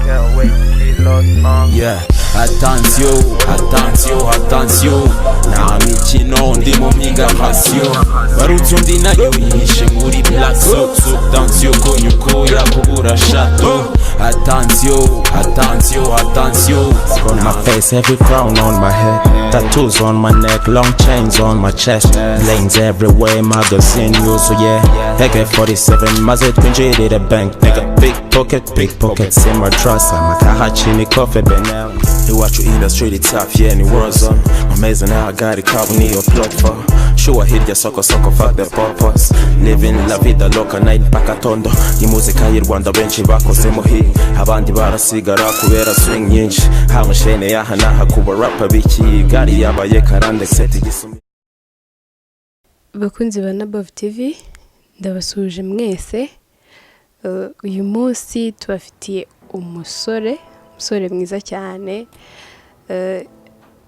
Can't wait to get lost, Yeah, attention, attention, attention. Nta mikino, ndimo migration. Barutse undi nayo yihishe muri black sock. Attention ko nyuko yakubura shato. Attention, attention, attention. On my face, every crown on my head, tattoos on my neck, long chains on my chest, lanes everywhere, magazine yuzuye, AK-47 maze twinjirire bank, nigga, big pocket, big pockets in my trust, amakahachi coffee benel. Iwacu industry it's tough, yeah, ni war zone. Amazing how I got it, cover niyo plot for. Sure hirya soko soko, fuck the purpose. Living la vida loca night mpaka tondo. Imuzika y'u Rwanda benshi bakozemo hit, abandi barasigara kubera swing nyinshi. Hamashene yaha naha kuba rapper biki gari yabaye karande set igisumi. Bakunzi ba Nabov TV, ndabasuhuje mwese. Uyu munsi tubafitiye umusore mwiza cyane.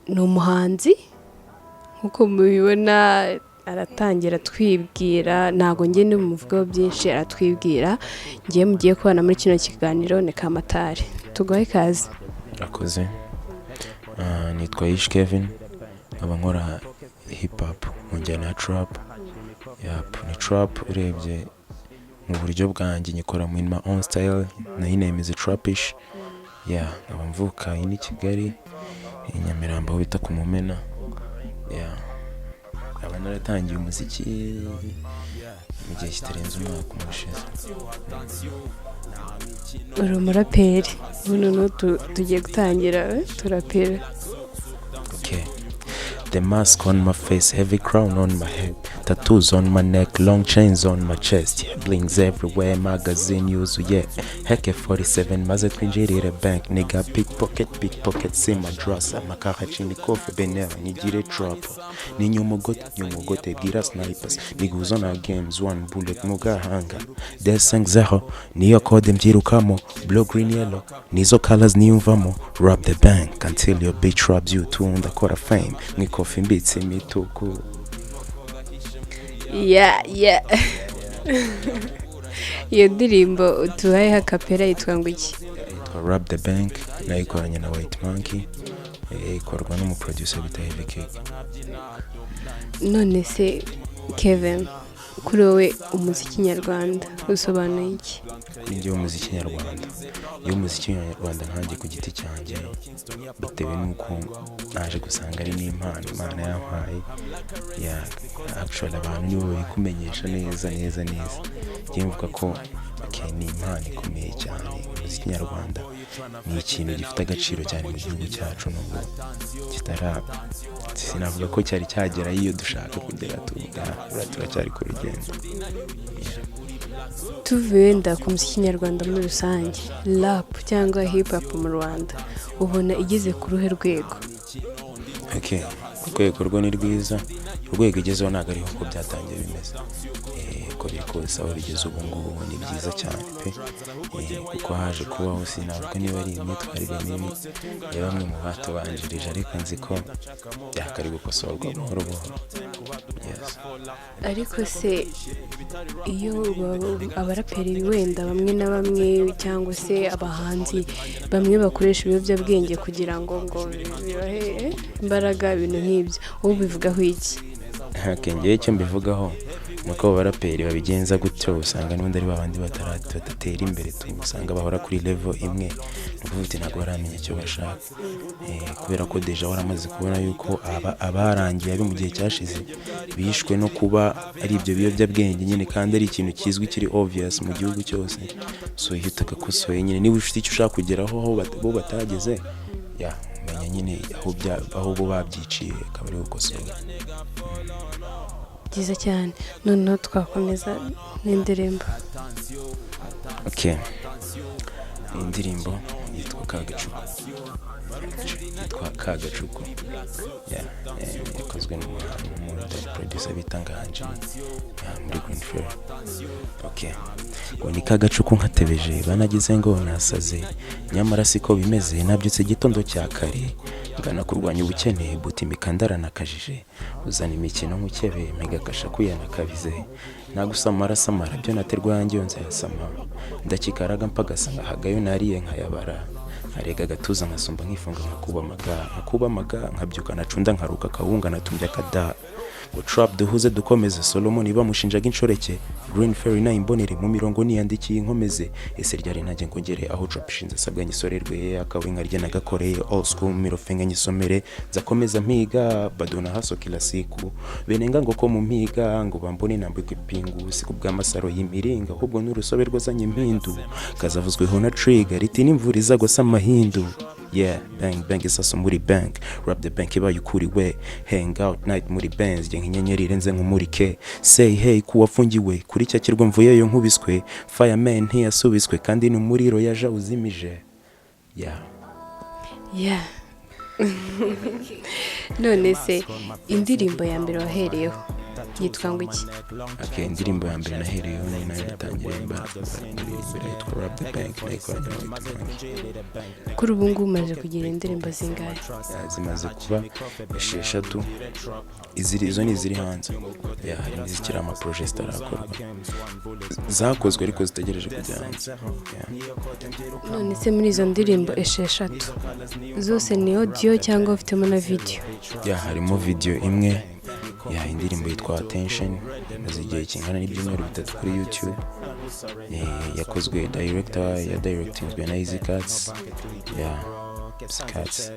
Ni umuhanzi nk'uko mubibona. Aratangira atwibwira, ntabwo njye bumuvugaho byinshi, aratwibwira. Ngiye mugiye kubana muri kino kiganiro ni Kamatari. Tuguhe ikaze. Akoze. Nitwa Ish Kevin, nkaba nkora hip hop mu njyana ya trap. Yap, ni trap urebye mu buryo bwanjye nyikora mu in my own style, nayo nemeze trapish. Yeah, nkaba mvuka ini Kigali, i Nyamirambo aho bita ku Mumena. Yeah, nkaba naratangiye umuziki mu gihe kitarenze umwaka umwe ushize. Uri umuraperi, ubu noneho tugiye gutangira turapera. Okay. The mask on my face, heavy crown on my head, tattoos on my neck, long chains on my chest, yeah, blings everywhere, magazine yuzuye, AK-47 maze twinjirire bank, nigga, pickpocket, pickpocket, see my dress, amakara kofe benel, nigire trap, ni nyumugote, nyumugote, bwira snipers, nigga na games, one bullet mu gahanga, D50, niyo code mbyirukamo, blue, green, yellow, nizo colors niyumvamo, rob the bank until your bitch robs you too, ndakora fame, mwikofi mbitse imituku. Yeah, iyo ndirimbo utuhayeho akapera yitwa ngo iki? Yitwa Rob the Bank, nayikoranye na White Monkey, ikorwa n'umuproducer bita Heavy Cake. None se Kevin, kuri wowe umuziki nyarwanda usobanuye iki? Kuri njyewe umuziki nyarwanda, iyo umuziki nyarwanda nkanjye ku giti cyanjye, bitewe n'uko naje gusanga ari n'impano Imana yampaye ya actually abantu nibo babikumenyesha neza neza neza. Njyewe mvuga ko okay, ni impano ikomeye cyane. Umuziki nyarwanda ni ikintu gifite agaciro cyane mu gihugu cyacu, nubwo kitara, sinavuga ko cyari cyagera iyo dushaka kugera, tuvuga turacyari ku rugendo. Tuvuye wenda ku muziki nyarwanda muri rusange, rap cyangwa hip hop mu Rwanda ubona igeze ku ruhe rwego? Okay, urwego rwo ni rwiza. Urwego igezeho ntabwo ariho uko byatangiye bimeze. Uko biri kose aho bigeze ubu ngubu ni byiza cyane pe. Kuko haje kubaho, sinavuga niba ari imyitwarire mibi ya bamwe mu batubanjirije, ariko nzi ko byakari gukosorwa buhoro buhoro, yes. Ariko se iyo abaraperi wenda bamwe na bamwe cyangwa se abahanzi bamwe bakoresha ibiyobyabwenge kugira ngo bibahe imbaraga, ibintu nk'ibyo, wowe ubivugaho iki? Okay, njyewe icyo mbivugaho ni uko abo baraperi babigenza gutyo usanga n'ubundi ari babandi badatera imbere tu, usanga bahora kuri level imwe. Ni ukuvuga uti ntabwo baramenya icyo bashaka. Kubera ko déjà waramaze kubona yuko abarangiye abe mu gihe cyashize bishwe no kuba ari ibyo biyobyabwenge nyine, kandi ari ikintu kizwi kiri obvious mu gihugu cyose. So iyo utagakosoye nyine, niba ufite icyo ushaka kugeraho aho bo batageze, ya menya nyine aho bo babyiciye, akaba ari gukosora. Byiza cyane. Noneho twakomeza n'indirimbo. Okay. Iyi ndirimbo yitwa Kagacuku. Yitwa Kagacuku. Yeah, yakozwe n'umu producer bita Nganji, yeah, muri Green Ferry. Okay. Ngo ni kagacuku nkatebeje, banagize ngo nasaze, nyamara siko bimeze. Nabyutse igitondo cya kare. Ngana kurwanya ubukene, buta imikandara nakajije, uzana imikino nk'ukebe, mpiga kuyana kabize, nagusamara samara byo naterwa yanjye yo nzayasama, ndakikaraga mpagasa nkahagayo nariye nkayabara, nkarega agatuza nkasumba nkifunga nkakubamaga nkakubamaga nkabyuka nacunda nkaruka akawunga natumbye akada ngo trap duhuze dukomeze. Solomon bamushinjaga inshoreke, Green Ferry nayimbonere mu mirongo niyandikiye inkomeze. Ese ryari nanjye ngo ngere aho trap ishinze, asabwa nyisorerwe akawe nkarya nagakoreye old school mirofe nyisomere, nzakomeza mpiga bado na hustle kila siku, benenga ngo ko mu mpiga ngo bambone nambikwe ipingu, si kubw'amasaro y'imiringa ahubwo n'urusobe rwazanye impindu kazavuzweho na trigger riti n'imvura izagwa se amahindu. Yeah, bang bang isaso muri bank, rap the bank ibaye ukuriwe, hang out night muri Benz, njye nk'inyenyeri irenze nk'umurike, say hey kuwafungiwe kuri cya kirwa mvuyeyo nkubiswe, fireman ntiyasubiswe kandi n'umuriro yaje awuzimije. Yeah. Yeah. None se indirimbo ya mbere wahereyeho yitwa ngo iki? Okay, indirimbo ya mbere nahereyeho ni nayo natangiriye mbaririmbira, yitwa Rap the Bank, nayikoranye na White Monkey. Kuri ubu ngubu umaze kugira indirimbo zingahe? Yeah, zimaze kuba 6. Iziri izo ni iziri hanze. Yeah, hari n'izikiri ama projet zitarakorwa, zakozwe ariko zitegereje kujya hanze. Yeah. None se muri izo ndirimbo 6 zose ni audio cyangwa ufitemo na video? Yeah, harimo video imwe ya indirimbo yitwa Attention, imaze igihe kingana n'ibyumweru 3 kuri YouTube. Yakozwe director ya directinzwe na Easy Cuts. Yeah, Easy Cuts.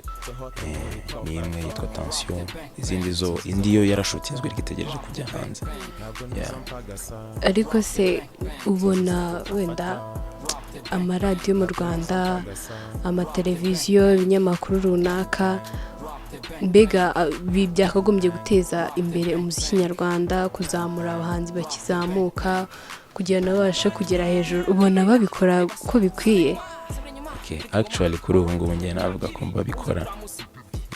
Ni imwe yitwa Tension. Izindi zo, indi yo yarashutinzwe ariko itegereje kujya hanze. Yeah. Ariko se ubona wenda amaradiyo mu Rwanda, amateleviziyo, ibinyamakuru runaka, mbega byakagombye guteza imbere umuziki nyarwanda, kuzamura abahanzi bakizamuka kugira ngo babashe kugera hejuru, ubona babikora uko bikwiye? Okay, actually kuri ubu ngubu njye navuga ko babikora.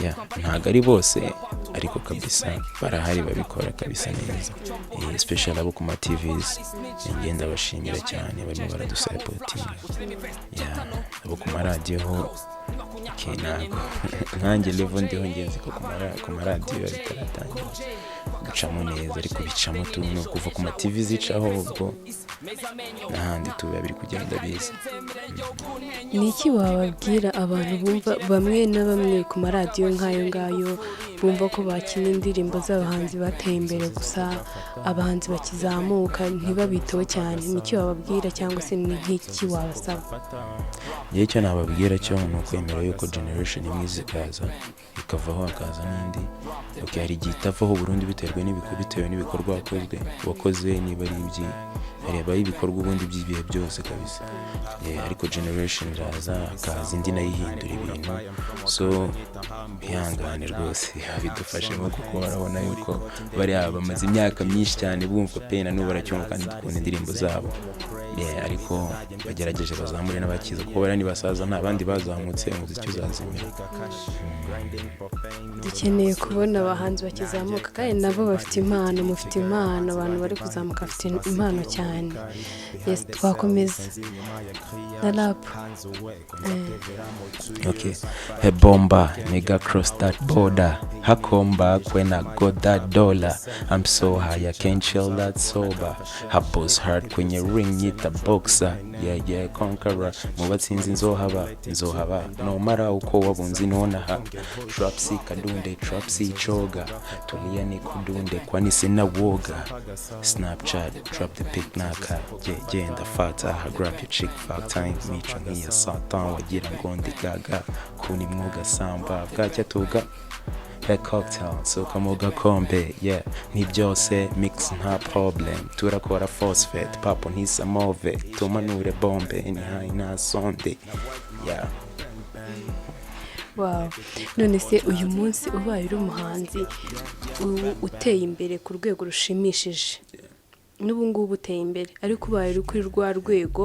Yeah, ntabwo ari bose ariko kabisa barahari babikora kabisa neza. Especially abo ku ma TVs, njye ndabashimira cyane, barimo baradusapotinga. Yeah, abo ku maradiyo ho, okay, ntabwo nkanjye level ndiho ngenzi ko ku maradiyo biba bitaratangira gucamo neza, ariko bicamo tu, ni ukuva ku ma TV zicaho ubwo n'ahandi tu biba biri kugenda biza. Ni iki wababwira abantu bumva bamwe na bamwe ku maradiyo nk'ayo ngayo bumva ko bakina indirimbo z'abahanzi bateye imbere gusa, abahanzi bakizamuka ntibabiteho cyane? Ni iki wababwira cyangwa se ni nk'iki wabasaba? Njyewe icyo nababwira cyo ni ukwemera yuko generation imwe iza ikaza ikavaho hakaza n'indi. Okay, hari igihe itavaho burundu biterwa bitewe n'ibikorwa wakoze, niba ari ibyi hari abaho ibikorwa ubundi by'ibihe byose kabisa. Ariko generation iraza hakaza indi nayo ihindura ibintu, so bihangane rwose bidufashemo kuko barabona yuko bariya bamaze imyaka myinshi cyane bumva pe, na n'ubu baracyumva kandi dukunda indirimbo zabo. Yeah, ariko bagerageje bazamure n'abakiza kuko bariya nibasaza nta bandi bazamutse, umuziki uzazimira. Dukeneye kubona abahanzi bakizamuka kandi nabo bafite impano. Mufite impano, abantu bari kuzamuka bafite impano cyane. Yes, twakomeza na rap. Okay. Hey bomba, nigga, cross that border. I come back when I got that dollar. I'm so high I can't chill that sober. I boss hard kwenye ring yita boxer. Yeah, conqueror. Mu batsinzi nzohaba, nzohaba. Nomara uko wabunzi nonaha. Trap si kadunde, trap si choga. Tulia ni kudunde kwani sina woga. Snapchat, drop the pic naka. Yeah, ndafata. Grab your chick fuck time. Mico nk'iya Satan wagira ngo ndi gaga. Kuni mwuga samba bwacya tuga. Hey cocktail, soka mu gakombe, yeah. Ni byose mix nta problem. Turakora phosphate, papo ntisamove. Tumanure bombe, ni high na sonde. Yeah. Wow. None se uyu munsi ubaye uri umuhanzi uteye imbere ku rwego rushimishije N'ubu ngubu uteye imbere, ariko ubaye uri kuri rwa rwego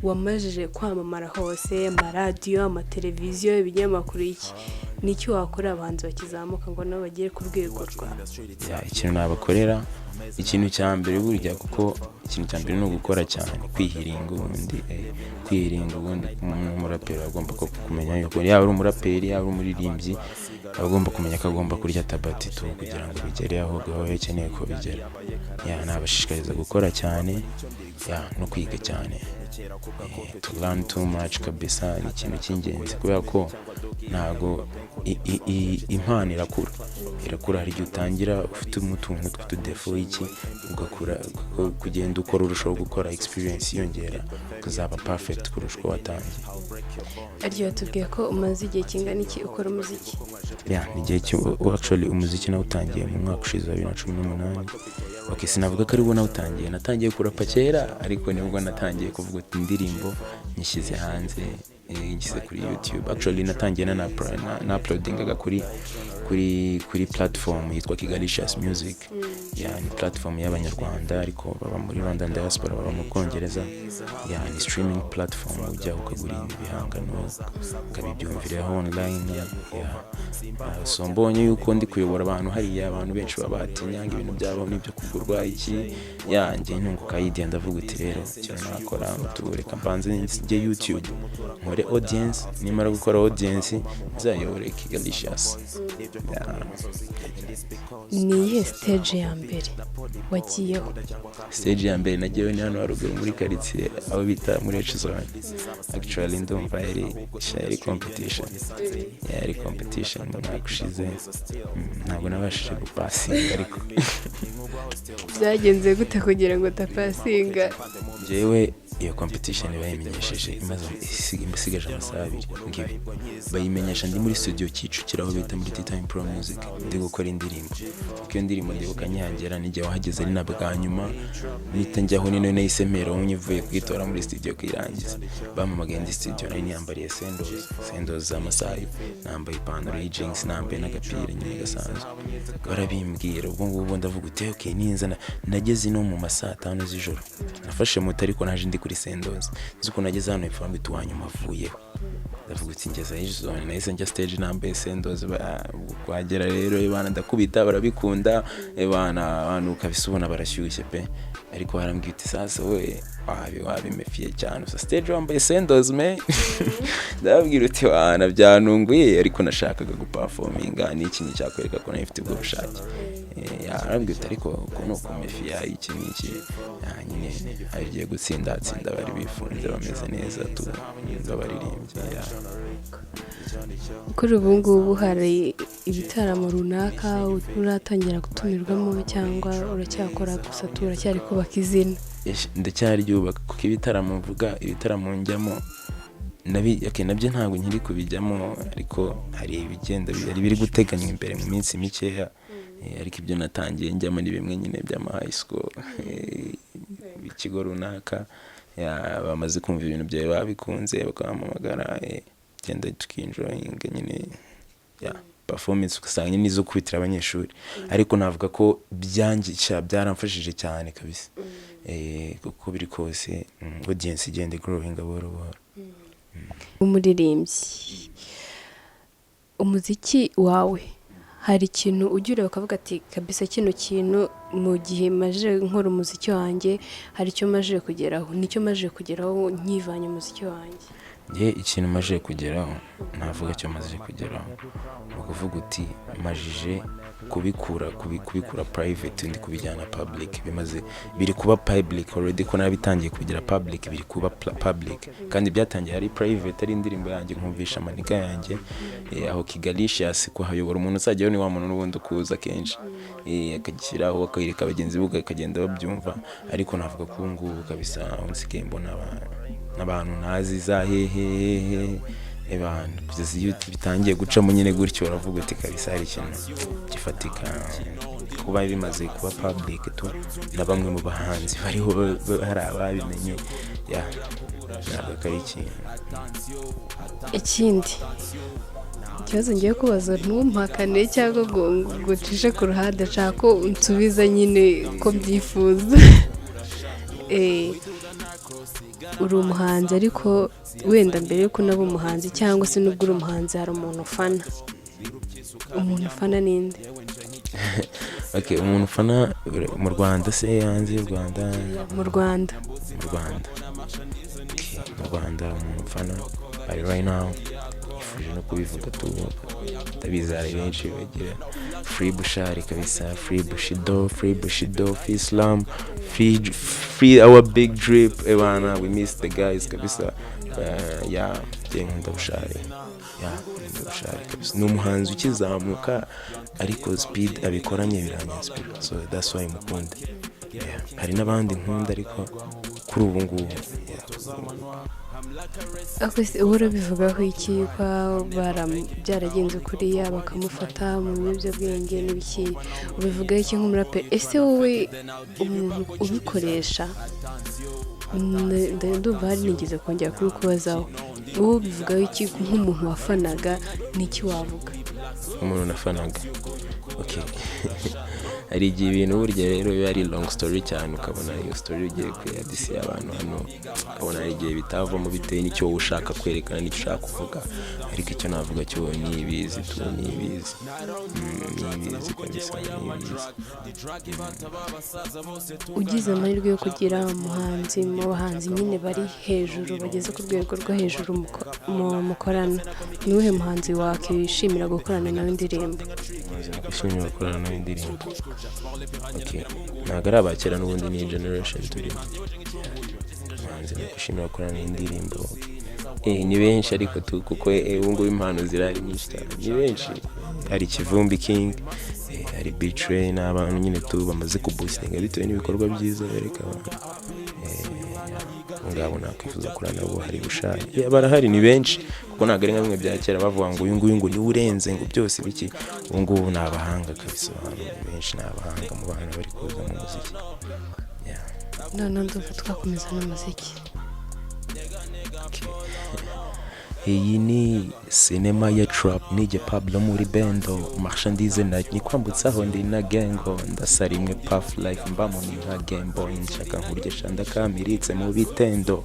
wamajije kwamamara hose, amaradiyo, amateleviziyo, ibinyamakuru, iki n'icyo wakorera abahanzi bakizamuka ngo nabo bagere ku rwego rwawe? Yeah, ikintu nabakorera, ikintu cya mbere burya, kuko ikintu cya mbere ni ugukora cyane, kwihiringa ubundi, kwihiringa ubundi. Umuraperi agomba kumenya yuko yaba ari umuraperi, yaba ari umuririmbyi, aba agomba kumenya ko agomba kurya tabati tu kugira ngo bigere aho aho yakeneye ko bigera. Yeah, nabashishikariza gukora cyane, yeah, no kwiga cyane. To learn too much kabisa ni ikintu cy'ingenzi, kubera ko ntago impano irakura, irakura. Hari igihe utangira ufite utuntu tw'utudéfaut iki, ugakura, kugenda ukora, urushaho gukora, experience yiyongera, ukazaba perfect kurusha uko watangiye. Aryo, watubwiye ko umaze igihe kingana iki ukora umuziki? Yeah, ni igihe cyo actually umuziki nawutangiye mu mwaka ushize wa 2018. Okay, sinavuga ko aribwo nawutangiye, natangiye kurapa kera, ariko nibwo natangiye kuvuga uti indirimbo nyishyize hanze, nyishyize kuri YouTube. Actually natangiye na uploadingaga kuri platform yitwa Kigalicious Music. Yeah, ni platform y'Abanyarwanda ariko baba muri Rwanda diaspora, baba mu Bwongereza. Yeah, ni streaming platform ujya ukagura ibihangano ukabibyumviraho online. Yeah. So mbonye yuko ndi kuyobora abantu hariya, abantu benshi baba batinya ngo ibintu byabo n'ibyo kugurwa iki. Yeah, njye ntunguka idea, ndavuga uti rero ikintu nakora, tureka mbanze njye YouTube nkore audience, nimara gukora audience nzayobore Kigalicious. Yeah. Ni iyihe stage ya mbere wagiyeho? Stage ya mbere nagiyeho ni hano haruguru muri quartier, aho bita muri H zone. Actually ndumva yari competition, yari competition mu mwaka ushize. Ntabwo nabashije gupasinga ariko. Byagenze gute kugira ngo utapasinga? Njyewe iyo competition bayimenyesheje imaze isigaje amasaha 2 ngibi. Bayimenyesha ndi muri studio Kicukiro, aho bita muri T-Time Pro Music, ndi gukora indirimbo, kuko iyo ndirimbo ndibuka nkihagera n'igihe wahageze ari na bwa nyuma mpita njyaho. Ni nayo nahise mperaho nyivuye kuyitora muri studio kuyirangiza. Bampamagaye ndi studio, nari niyambariye sendozi, sendozi z'amasayo, nambaye ipantaro y'jeans, nambaye n'agapira nyine gasanzwe. Barabimbwira ubwo ngubwo, ndavuga uti okay, ninza nageze ino mu ma saa tanu z'ijoro, nafashe moto, ariko naje ndi kuri sendozi. Nzi ukuntu nageze hano hepfo, bambita uwa nyuma avuyeho. Ndavuga uti ngeze aho zone, nahise njya stage nambaye sendozi. Kuhagera rero bana ndakubita, barabikunda bana, abantu kabisa ubona barashyushye pe. Ariko barambwira uti sasa we wabimefiye cyane, usa stage wambaye sendozi me. Ndababwira uti wana byantunguye, ariko nashakaga guperforminga, ni ikintu cyakwereka ko nari mfite ubwo bushake. Yarambwira uti ariko uko ni ukumefiya iki n'iki. Nyine agiye gutsinda atsinda, bari bifunze bameze neza tu babaririmbyi, yeah. Kuri ubu ngubu hari ibitaramo runaka uratangira gutumirwamo, cyangwa uracyakora gusa tu, uracyari kubaka izina? Ndacyaryubaka, kuko ibitaramo mvuga, ibitaramo njyamo okay, nabyo ntabwo nkiri kubijyamo, ariko hari ibigenda hari ibiri guteganywa imbere mu minsi mikeya. Ariko ibyo natangiye njyamo ni bimwe nyine by'ama high school, ikigo runaka bamaze kumva ibintu byawe babikunze bakabahamagara, genda tukinjoyinga nyine ya performance, ugasanga nyine izo kubitira abanyeshuri. Ariko navuga ko byangisha byaramfashije cyane kabisa, kuko biri kose audience igenda growing buhoro buhoro. Umuririmbyi, umuziki wawe hari ikintu ujya ureba ukavuga ati kabisa kino kintu mu gihe maje nkora umuziki wanjye hari icyo maje kugeraho, nicyo maje kugeraho nkivanye umuziki wanjye? Njye ikintu maje kugeraho, navuga cyo maze kugeraho, ni ukuvuga uti majije kubikura private ndi kubijyana public. Bimaze biri kuba public already, ko narabitangiye kubigira public, biri kuba public, kandi byatangiye ari private, ari indirimbo yanjye nkumvisha amaniga yanjye, aho Kigalicious kuhayobora umuntu uzajyayo ni wa muntu n'ubundi ukuza kenshi, akagishyiraho akayereka bagenzi be bakagenda babyumva. Ariko navuga ko ubu ngubu kabisa aho nsigaye mbona n'abantu ntazi za hehe abantu, kugeza iyo bitangiye gucamo nyine gutyo, uravuga uti kabisa hari ikintu gifatika kuba bimaze kuba public tu, na bamwe mu bahanzi bariho hari ababimenye. Yeah, ntabwo ari ikintu. Ikindi ikibazo ngiye kubaza, ntumpakane cyangwa ngo ucishe ku ruhande, nshaka ko unsubiza nyine ko mbyifuza. Uri umuhanzi, ariko wenda mbere yuko unaba umuhanzi, cyangwa se nubwo uri umuhanzi, hari umuntu ufana. Umuntu ufana ninde? Okay, umuntu ufana mu Rwanda se, hanze y'u Rwanda? Mu Rwanda. Mu Rwanda, okay. Mu Rwanda umuntu ufana ari right now, nifuje no kubivuga tu, ndabizi hari benshi bagira, free Bushali kabisa, free Bushido, free Bushido, free Islam, free, free our big drip. Ebana, we miss the guys kabisa. Yeah, njye nkunda Bushali, yeah, nkunda Bushali kabisa. Ni umuhanzi ukizamuka, ariko speed abikoranye biranyinspira, so that's why mukunda. Yeah. Hari n'abandi nkunda, ariko kuri ubu ngubu, yeah, kuri ubu ngubu. Ariko se wowe urabivugaho iki, ko byaragenze kuriya bakamufata mu biyobyabwenge n'ibiki? Ubivugaho iki nk'umuraperi? Ese wowe umuntu ubikoresha, ndumva hari nigeze kongera kubikubazaho, wowe ubivugaho iki nk'umuntu wafanaga? N'iki wavuga? Umuntu nafanaga, okay, hari igihe ibintu burya rero biba ari long story cyane, ukabona iyo story ugiye kuyadisiye abantu hano, ukabona hari igihe bitavamo bitewe n'icyo wowe ushaka kwerekana n'icyo ushaka kuvuga. Ariko icyo navuga cyo ni ibizi tu, ni ibizi. Ni ibizi kabisa, ni ibizi. Ugize amahirwe yo kugira umuhanzi mu bahanzi nyine bari hejuru, bageze ku rwego rwo hejuru, mukorana, ni uwuhe muhanzi wakwishimira gukorana nawe indirimbo? Umuhanzi nakwishimira gukorana nawe indirimbo, okay, ntabwo ari abakera n'ubundi, ni generation turimo. Umuhanzi nakwishimira gukorana indirimbo, ni benshi ariko tu, kuko ubu ngubu impano zirahari nyinshi cyane, ni benshi. Hari Kivumbi King, hari B-Threy, ni abantu nyine tu bamaze kuboostinga bitewe n'ibikorwa byiza bereka abantu. Ngabo nakwifuza kurana nabo. Hari Bushali. Yeah, barahari, ni benshi, kuko ntabwo ari nka bimwe bya kera bavuga ngo uyu nguyu ngo niwe urenze, ngo byose biki. Ubu ngubu ni abahanga kabisa, abantu benshi ni abahanga mu bana bari kuza mu muziki. Yeah. Noneho ndumva twakomeza n'umuziki. Okay. Iyi ni sinema ya trap, nijye Pablo muri bendo marchandise na nikwambutsaho, ndi na gengo ndasa rimwe puff, life mbamo ni nka Game Boy, nshaka nkurye shanda kamiritse mu bitendo,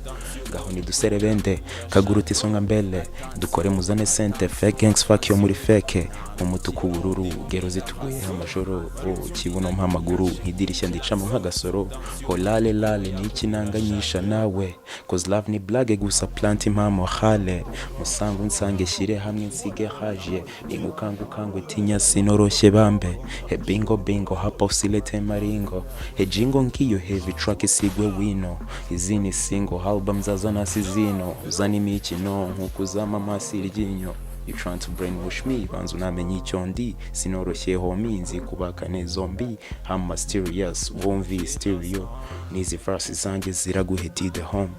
ngaho ni duserebende kaguruta isonga mbele, dukore muzane sente, fake gangs, fuck yo muri fake, umutuku, ubururu, gero zituguye amajoro, oh, kibuno mpamaguru nk'idirishya ndicamo nk'agasoro, holale lale niki nanganyisha nawe, 'cause love ni blague gusa, plant impamo hale musangu nsange shyire hamwe nsige haje ningukangukangwe tinya sinoroshye bambe he bingo bingo hapa usilete maringo he jingo ngiyo heavy truck isigwe wino, izi ni single album zazana sizino uzana imikino nkuko uzama amasi iryinyo. You trying to brainwash me, banza unamenye icyo ndi, sinoroshye homie, nzi kubaka neza zombi, I'm mysterious, wumvi stereo, n'izi verse zanjye ziraguhetide home,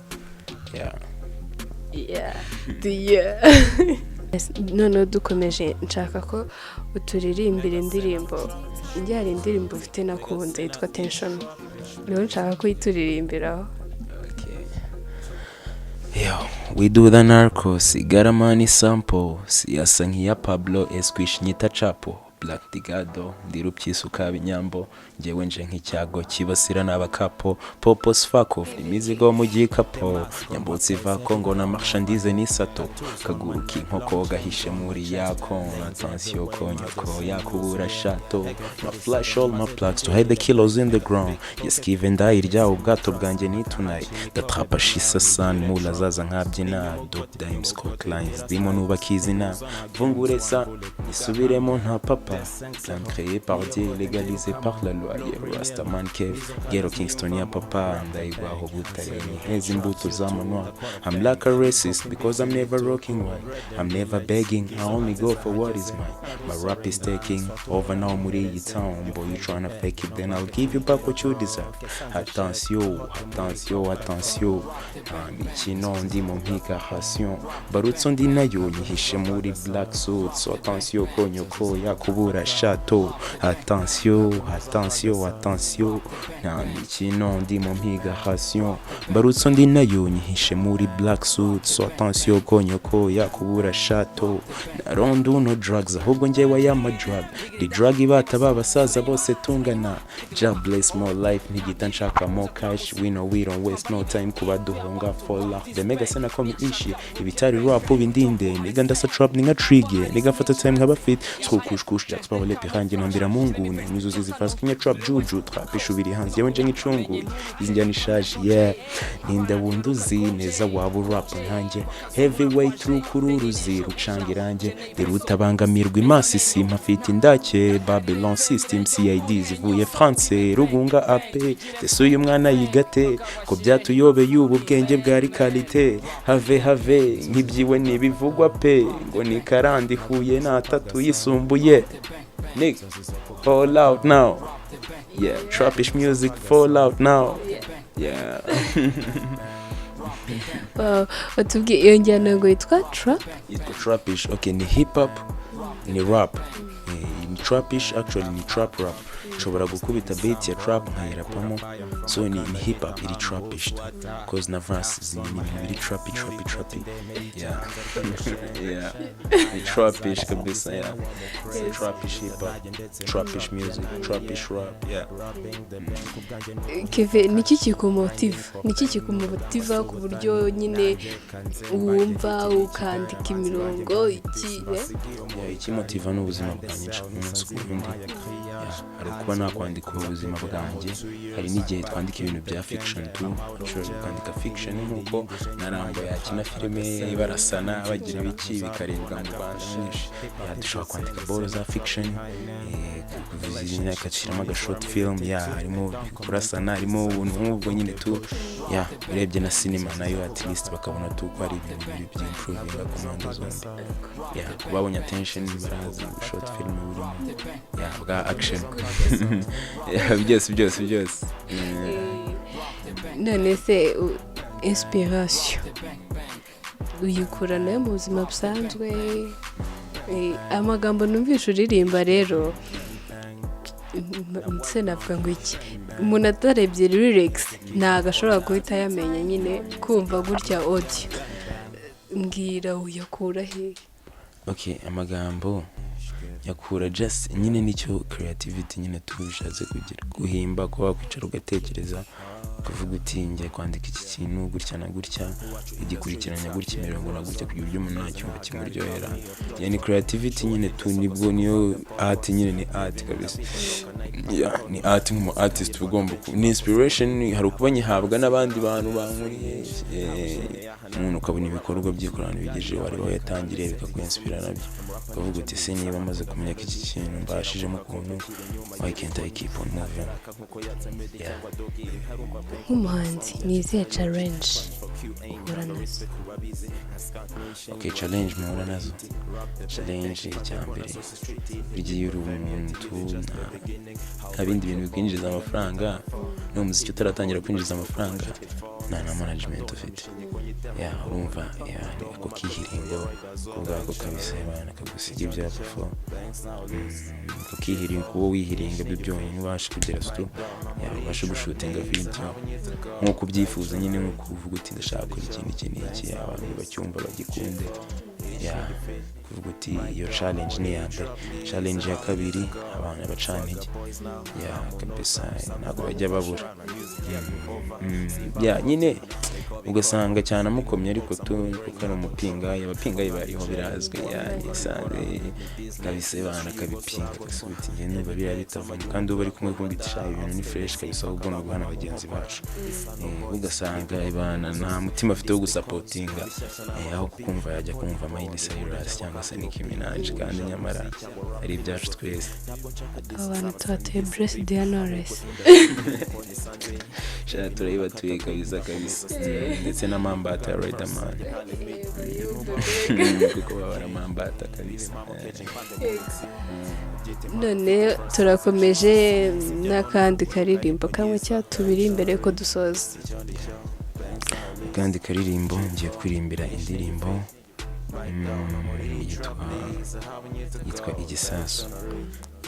yeah. Yeah. Noneho dukomeje, nshaka ko uturirimbira indirimbo. Njye hari indirimbo ufite nakunze yitwa Tension, rero nshaka ko uyituririmbiraho. Yo, we do the narco, sigara money sample, siyasa nk'iya Pablo Esquish, nyita Chapo, Black Digado, ndi rupyisuka binyambo, njyewe nje nk'icyago kibasira n'abakapo, popos fuck off, imizigo mu gikapo, nyambutse iva Kongo na marchandise n'isato, kaguru k'inkoko gahishe muri yako, attention konyoko yakubura shato, my flash all my plugs to hide the kilos in the ground, yes give ndayirya ubwato bwanjye ni tonight, ndatrapa shisa san mula zaza nkabyina, dope dimes coke lines ndimo nubaka izina, mvungure sa isubiremo nta papa, plan créé par Dieu, légalisé par la loi, yeah, Rastaman Kev, Ghetto Kingston ya papa, ndayigwaho butare heza imbuto z'amanwa. I'm like a racist because I'm never rocking white, I'm never begging, I only go for what is mine. My rap is taking over now muri iyi town. Boy, you tryna fake it, then I'll give you back what you deserve. Attention, attention, attention, nta mikino ndimo mpiga ration, barutso ndi nayo nyihishe muri black suit, so attention ko nyoko yakubura. yakubura shato. Attention, attention, attention, nta mikino, ndimo mpiga ration, mbarutso ndi nayo nyihishe muri black suit, so attention ko nyoko yakubura shato. Na rondo no drugs, ahubwo njyewe ayama drug, ndi drug ibata ba basaza bose tungana. Jah bless more life, ntigita nshaka more cash. We know we don't waste no time, kuba duhunga for love the mega sena komi ishi ibitari rap bindinde. Niga ndasa trap ni nka trigger, niga fata time nkaba fit so kush kush Jack Sparrow lepi hanjye nambira mungune mizuzi zifaswe kinya trap juju trapisha ubiri hanze yewe nje nk'icungu izi njyana ishaje. Yeah, ninde wundi uzi neza waba urap nkanjye? Heavyweight through kuri uruzi rucanga irange rutabangamirwa imasisi mpafite indake Babylon system CID zivuye France Rugunga ape ese uyu mwana yigate ko byatuyobeye ubu bwenge bwari qualité have have nk'ibyiwe ntibivugwa pe ngo ni karandi Huye n'atatu yisumbuye. Nick, fall out now. Yeah, trappish music, fall out now. Yeah. Wow, watubwiye iyo njyana ngo yitwa trap? Yitwa trappish. Okay, ni hip hop, ni rap. Ni trappish, actually ni trap rap. Nshobora gukubita beat ya trap nkayirapamo, so ni hip hop iri trappish, cause na verse ni ibintu biri trappy, trappy, trappy. Yeah, ni trappish kabisa. Yeah, it's trappish hip hop, trappish music, trappish rap, yeah. Keve, niki kikumotiva? Niki kikumotiva ku buryo nyine wumva ukandika imirongo iki, eh? Yeah, ikimotiva ni ubuzima bwanjye nshaka umunsi ku wundi. Yeah, hari ukuba nakwandika ubuzima bwanjye, hari n'igihe twandika ibintu bya fiction tu. Ushobora kwandika fiction nk'uko na Rambo yakina filime, barasana bagira ibiki, bikarebwa mu Rwanda nyinshi. Yeah, dushobora kwandika boro za fiction, agashyiramo aga short film. Yeah, harimo kurasana, harimo ubuntu nk'ubwo nyine tu. Yeah, urebye na cinema nayo at least bakabona tu ko hari ibintu biri by'improvinga ku mpande zombi. Yeah, ku babonye attention barazi short film burimo, yeah, bwa action. Yeah, byose byose byose. None se inspiration uyikura nayo mu buzima busanzwe? Amagambo numvishe uririmba rero, se navuga ngo iki? Umuntu atarebye lyrics ntabwo ashobora guhita ayamenya nyine, kumva gutya audio. Mbwira, uyakura he? Okay, amagambo yakura just nyine nicyo creativity nyine tubishatse kugira, guhimba, kuba wakwicara ugatekereza, ukavuga uti ngiye kwandika iki kintu gutya na gutya, igikurikiranya gutya, imirongo na gutya, kugira uburyo umuntu nacyumva kimuryohera. Yeah, ni creativity nyine tu, nibwo niyo art nyine, ni art kabisa. Yeah, ni art. Nk'umu artist uba ugomba ni inspiration. Hari ukuba nyihabwa n'abandi bantu bankuriye, umuntu ukabona ibikorwa by'ikorana bigejeje wareba aho yatangiriye, bikakwinspira nabyo, ukavuga uti se niba amaze kumenya ko iki kintu mbashijemo ukuntu, why can't I keep on moving? Yeah. Nk'umuhanzi, ni izihe challenge uhura nazo? Okay, challenge mpura nazo, challenge icya mbere, burya iyo uri umuntu nta bindi bintu bikwinjiriza amafaranga, n'umuziki utaratangira kwinjiza amafaranga, nta na management ufite, yeah, urumva, yeah, ni ako kihiringo ko ngako kabisa bana kagusiga ibyapa fo ako kihiringo, kuba wihiringa byo byonyine ubashe kugera stu, yeah, ubashe gushootinga video nk'uko ubyifuza nyine, nk'uko uvuga uti ndashaka gukora iki n'iki n'iki, abantu bacyumva bagikunde. Yeah, kuvuga uti iyo challenge ni iya mbere. Challenge ya kabiri, abantu bacantege. Yeah, kabisa ntabwo bajya babura. Yeah, nyine ugasanga cyane amukomye, ariko tu kuko ari umupingayi, abapingayi bariho birazwi. Yeah, nisanze kabisa bana akabipinga kabisa, uti njye numva biriya bitavamo, kandi uba bari kumwe kumva iti sha ibintu ni fresh kabisa, ahubwo ni uguhana bagenzi bacu. Ugasanga bana nta mutima afite wo gusupportinga, aho kukumva yajya kumva Miley Cyrus cyangwa se Nicki Minaj, kandi nyamara ari ibyacu twese. Abo bantu tubatuye Bless the Knowless. Sha turayibatuye kabisa kabisa. Ndetse na Mambata ya Riderman, kuko baba baramambata kabisa. None turakomeje n'akandi karirimbo kamwe cyangwa tubiri mbere yuko dusoza. Akandi karirimbo, ngiye kuririmbira indirimbo. Yitwa Igisasu.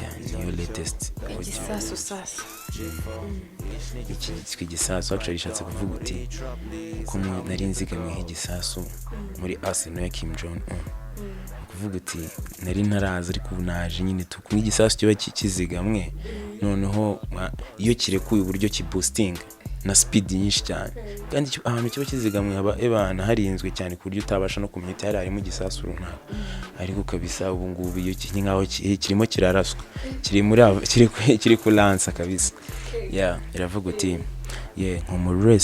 Yeah, niyo latest audio. Igisasu sasa. Iki cyitwa Igisasu actually ishatse kuvuga uti uko nari nzigamiye igisasu muri Arsenal ya Kim Jong Un. Kuvuga uti nari ntaraza, ariko ubu naje nyine tu kumwe. Igisasu kiba kizigamwe, noneho iyo kirekuye, uburyo kiboostinga na speed nyinshi cyane, kandi ahantu kiba kizigamwe haba ebana harinzwe cyane, ku buryo utabasha no kumenya uti hariya harimo igisasu runaka. Ariko kabisa ubu ngubu iyo ni nkaho kirimo kiraraswa, kiri muri kiri kulansa kabisa. Yeah, iravuga uti: yeah, nk'umu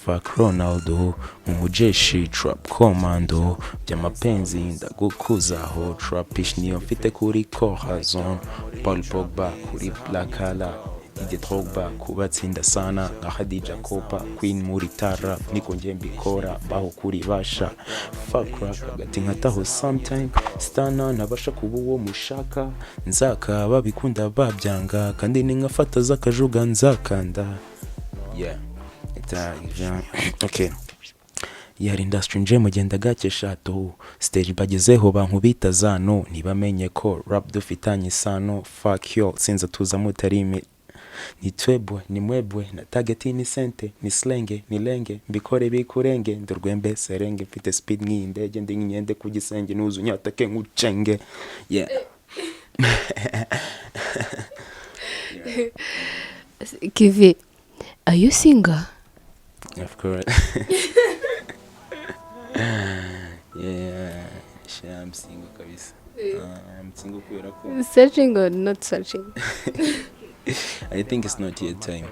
fuck Ronaldo, nk'umujeshi trap commando, by'amapenzi ndagukuzaho, trapish niyo mfite kuri corazon, Paul Pogba kuri Black Collar, Didier Drogba kubatsinda sana nka Khadija Kopa, Queen muri tara, niko ngiye mbikora baho kuri basha fuck rap hagati nkataho sometime stana ntabasha kuba uwo mushaka, nzaka babikunda babyanga, kandi ni nkafata z'akajuga nzakanda. Yeah, ita okay. Yari industry nje mugenda gake shato, stage bagezeho bankubita zano, ntibamenye ko rap dufitanye isano. Fuck yo, sinza tuza mutarimi, ni twebwe ni mwebwe na target ni sente ni slenge ni lenge, mbikore bikurenge, ndurwembe serenge, mfite speed nk'iyi ndege, ndi nk'inkende ku gisenge, nuzu nyatake nkucenge. Yeah. Kevin, are you single? Of course. Yeah, sha, I'm single kabisa. I'm single kubera ko Searching or not searching? I think it's not yet time.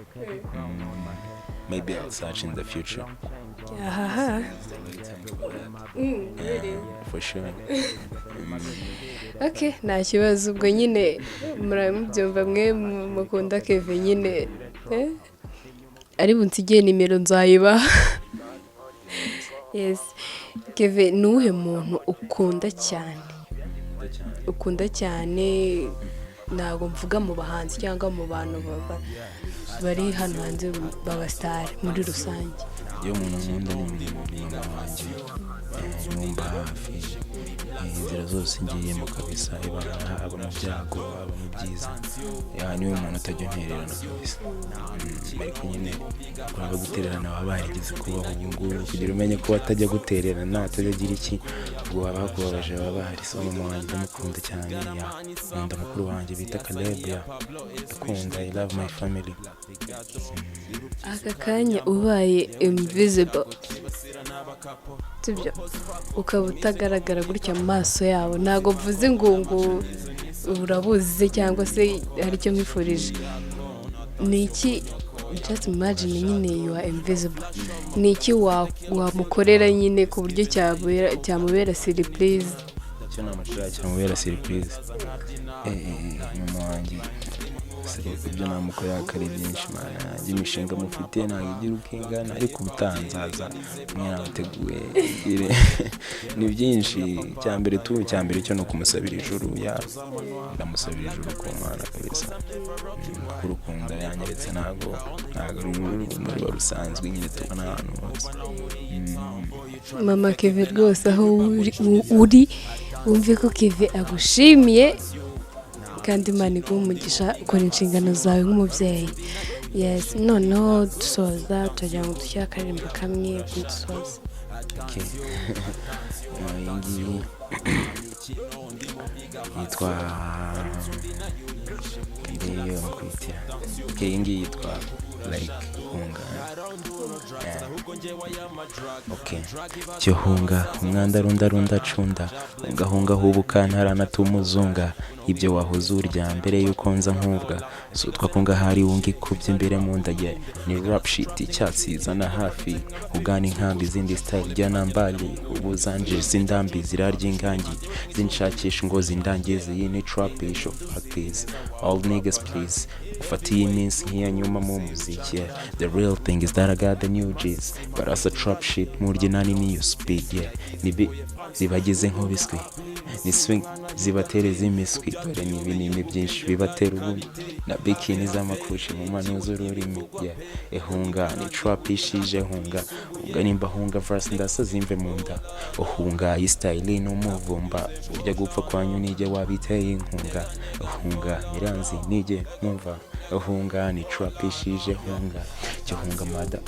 Maybe I'll search in the future. Ahaha. It's the right time for that. Yeah, for sure. Okay, nta kibazo. Ubwo nyine muramubyumva mwe mukunda Kevin nyine, eh? Ari bunsigiye nimero nzayibaha. Yes, Kevin, ni uwuhe muntu ukunda cyane, ukunda cyane? Ntabwo mvuga mu bahanzi cyangwa mu bantu bari hano hanze b'abasitari muri rusange. Iyo umuntu nkunda ni mama wanjye. Numva hafi inzira zose ngiyemo kabisa, ibana haba mu byago, haba mu byiza. Yeah, niwe muntu utajya untererana kabisa. Ariko nyine uraba gutererana baba barigeze kubaho. Ubu ngubu kugira umenye ko atajya gutererana, atajya agira iki, ubwo baba bakubabaje, baba bahari. So mama wanjye ndamukunda cyane. Yeah, nkunda mukuru wanjye bita Caleb. Yeah, ndakunda, I love my family. Aka kanya ubaye invisible, sibyo, ukaba utagaragara gutya mu maso yabo, ntabwo mvuze ngo urabuze cyangwa se hari icyo nkwifurije, ni iki? Just imagine nyine you are invisible, ni iki wamukorera nyine ku buryo cyamubera surprise? Icyo namukorera cyamubera surprise? Mama wanjye, ibyo namukorera ko ari byinshi, mana yanjye. Imishinga mufite ntabwo igira uko ingana, ariko ubutaha nzaza mwe nabateguye ngire. Ni byinshi. Icya mbere cyo ni ukumusabira ijuru. Yeah, ndamusabira ijuru ku Mana kabisa. Kuko urukundo yanyeretse ntabwo ari urukundo ruba rusanzwe nyine tubona ahantu hose. Mama Kevin, rwose aho uri wumve ko Kevin agushimiye, kandi Imana iguhe umugisha, ukora inshingano zawe nk'umubyeyi. Yes, noneho dusoza, turagira ngo dushyire akaririmbo kamwe ubundi dusoze. Okay. Iyi ngiyi yitwa ngiyo bakwitira. Okay, iyi ngiyi yitwa like Hunga. Yeah. Okay. Cyo hunga umwanda, runda runda cunda, hunga hunga hubuka, ntaranatuma ibyo wahoze urya mbere yuko nza nkubwa sutwa kunga hari wunga ikubye imbere mu nda ye, ni rap shit icyatsi zana hafi ugana inkambi izindi style rya nambali ubu zanje zindambi zirarya ingangi zinshakisha ngo zindangize. Iyi ni trapish of fuck all niggas, please ufate iyi minsi nk'iya nyuma mu muziki. Yeah. The real thing is that I got the new G's barasa trap shit murye nani niyo speed. Yeah, nibi zibagize nk'ubiswi ni swing. Zibatereza imiswi, dore ni ibinini byinshi bibatera ububi na bikini z'amakushi mu mano z'ururimi. Yeah. Ehunga ni trap ishije, hunga hunga nimba hunga verse ndasa zimve mu nda. Uhunga iyi style n'umuvumba, burya gupfa kwanyu nijye wabiteye inkunga. Uhunga miranzi nijye mwumva, uhunga ni trap ishije, hunga cyo hunga mada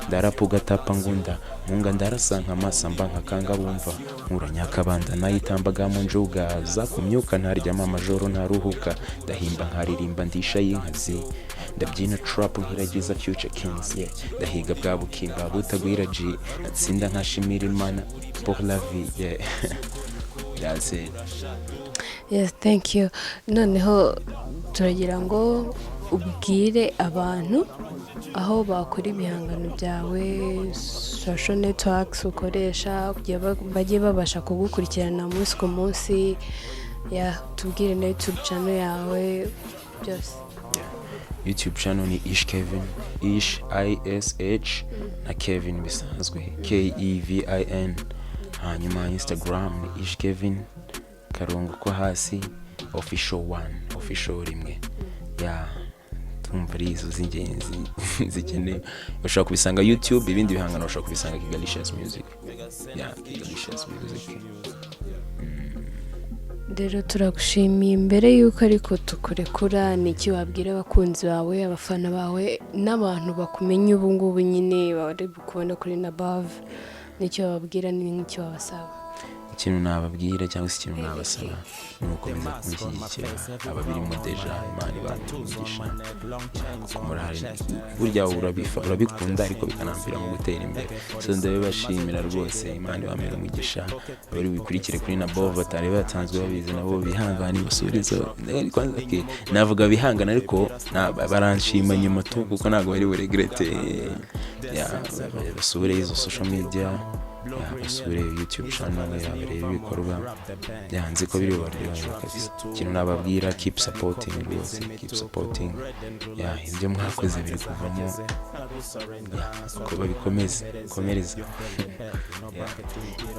ndarapa ugatapa ngunda nkunga ndarasa nka masamba nkakanga bumva nkura nyakabanda nayitambaga mu njuga za kumyuka, ntaryama amajoro ntaruhuka, ndahimba nkaririmba ndisha y'inkazi, ndabyina trap nkiragiza future kings. Yeah. Ndahiga bwa bukimba butagwira G, natsinda nkashimira Imana pour la vie. Yeah. That's it. Yes, thank you. Noneho turagira ngo ubwire abantu aho bakora ibihangano byawe, social networks ukoresha kugira bajye babasha kugukurikirana umunsi ku munsi. Ya, tubwire na YouTube channel yawe byose. YouTube channel ni Ish Kevin, Ish I S H na Kevin bisanzwe, Kevin. Hanyuma Instagram ni Ish Kevin karongo ko hasi official one, official rimwe. Ya, tumva ari izo z'ingenzi zikenewe. Ushobora kubisanga YouTube, ibindi bihangano ushobora kubisanga Kigalicious Music. Ya, Kigalicious Music. Rero turagushimiye. Mbere y'uko ariko tukurekura, ni iki wabwira abakunzi bawe, abafana bawe n'abantu bakumenya ubu ngubu nyine bari kubona kuri Nabove? N'icyo bababwira, ni nk'icyo wabasaba? Ikintu nababwira cyangwa se ikintu nabasaba ni ugukomeza kunshyigikira. Ababirimo déjà, Imana ibampe umugisha, kuko murahari. Burya urabikunda ariko bikanamviramo gutera imbere, so ndabibashimira rwose. Imana ibamere umugisha. Abari bubikurikire kuri Nabove batari batanzwe babizi, nabo bihangane basubirizo. Okay, navuga bihangane ariko baranshima nyuma tu, kuko ntabwo bari buregrete. Ya, basure izo social media, ya, basure YouTube channel, ya, barebe ibikorwa. Ya, nzi ko biri bubaryohere kabisa. Ikintu nababwira, keep supporting rwose, keep supporting. Ya, ibyo mwakoze biri kuvamo. Ya, ko babikomeze komereza.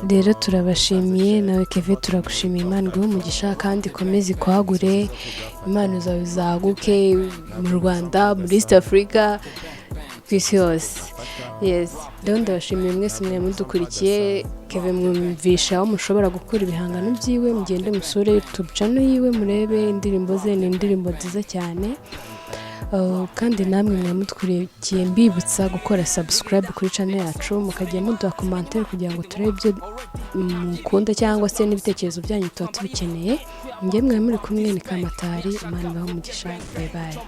Rero turabashimiye. Nawe Keve turagushimiye. Imana iguhe umugisha kandi ikomeze ikwagure, impano zawe zaguke mu Rwanda, muri East Africa, ku isi hose. Yes, rero ndabashimiye mwese mwe mudukurikiye. Keve mwumvisha aho mushobora gukura ibihangano byiwe. Mugende musure YouTube channel yiwe, murebe indirimbo ze, ni indirimbo nziza cyane. Kandi namwe mwamudukurikiye, mbibutsa gukora subscribe kuri channel yacu, mukajya muduha commentaire kugira ngo turebe ibyo mukunda cyangwa se n'ibitekerezo byanyu tuba tubikeneye. Njye mwari muri kumwe ni Kamatari. Imana ibahe umugisha. Bye bye.